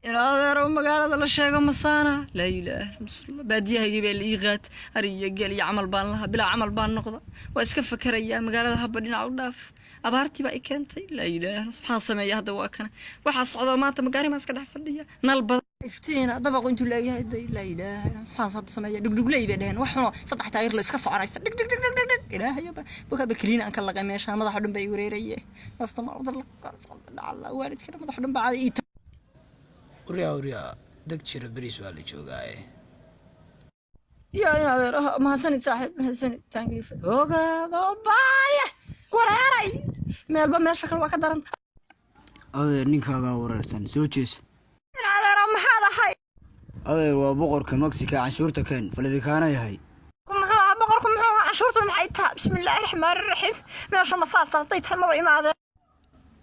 In adeero magaalada la sheego masaana, laa ilaaha illa, baadiyahaygii baa la ii qaat. Ari iyo geel iyo camal baan lahaa, bilaa camal baan noqda. Waa iska fakerayaa, magaalada habba dhinac u dhaaf. Abaartii baa i keentay. Laa ilaaha, maxaan sameeya hadda? Waa kana waxaa socda maanta. Magaari maan iska dhex fadhiya, nal badan iftiina, dabaqu intuu leeyahay day. Laa ilaaha, maxaan hadda sameeya? Dhugdhugley bay dheheen, wax xuno saddex taayir la iska soconaysa, dhig dhig dhig dhig dhig dhig. Ilaahay bukaaba keliina aan ka laqay meeshaan, madaxa dhan baa i wareeraye. Waalidka madaxa dhan baa caday. Uryaa, uryaa, deg jira, beriis waa la joogaaye. Ya in adeer, mahadsanid saaxiib, mahadsanid, thank you. Ogaado baaye, wareeray, meelba meesha kale waa ka daran. Adeer, ninkaagaa wareersan, soo jeeso. In adeero, maxaad ahay? Adeer, waa boqorka Mexica, canshuurta keen, faladikaana yahay. Muxuu ahaa boqorku? Muxuu ahaa? Canshuurtuna maxay tahay? Bismillaahi raxmaani raxiim, meesha masaas hadday tahay maba imaadeen.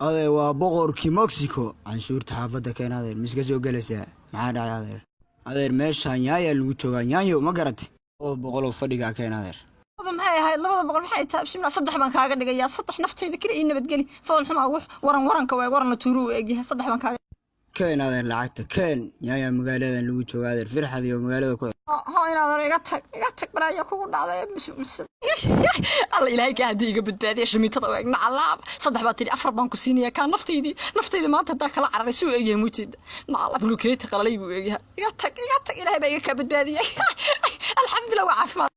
Adeer, waa boqorkii Mexico, canshuurta xaafadda keen. Adeer, miska soo gelaysaa? Maxaa dhacay adeer? Adeer, meeshaan yaayaa lagu joogaa, yaanyo ma garatay? 200 oo fadhigaa keen, adeer. Maxay ahayd 200? Maxay tahay? Bismillah, saddex baan kaaga dhigayaa, saddex. Naftayda keli ii nabadgeli. Fadal xumaa, wax waran waranka waeg, waran la tuuru u egyahay. Saddex baan kaaga. Keen adeer, lacagta keen. Yaayaa magaaladan lagu jooga adeer, firxad iyo magaalada ku. Ho, inaad iga tag, iga tag, balaayaa kugu dhacday. Alla, ilaahay kaa haddii iga badbaadiya. Shamiitada u eg nacalaab. Saddex baa tidhi, afar baan ku siinayaa. Kaa naftaydii, naftayda maanta haddaa kala cararay si u egyahay muujeeda. Nacalaab, bulukeeti qalalay buu egyahay. Iga tag, iga tag. Ilaahay baa iga kaa badbaadiyay, alxamdulillah, waa caafimaad.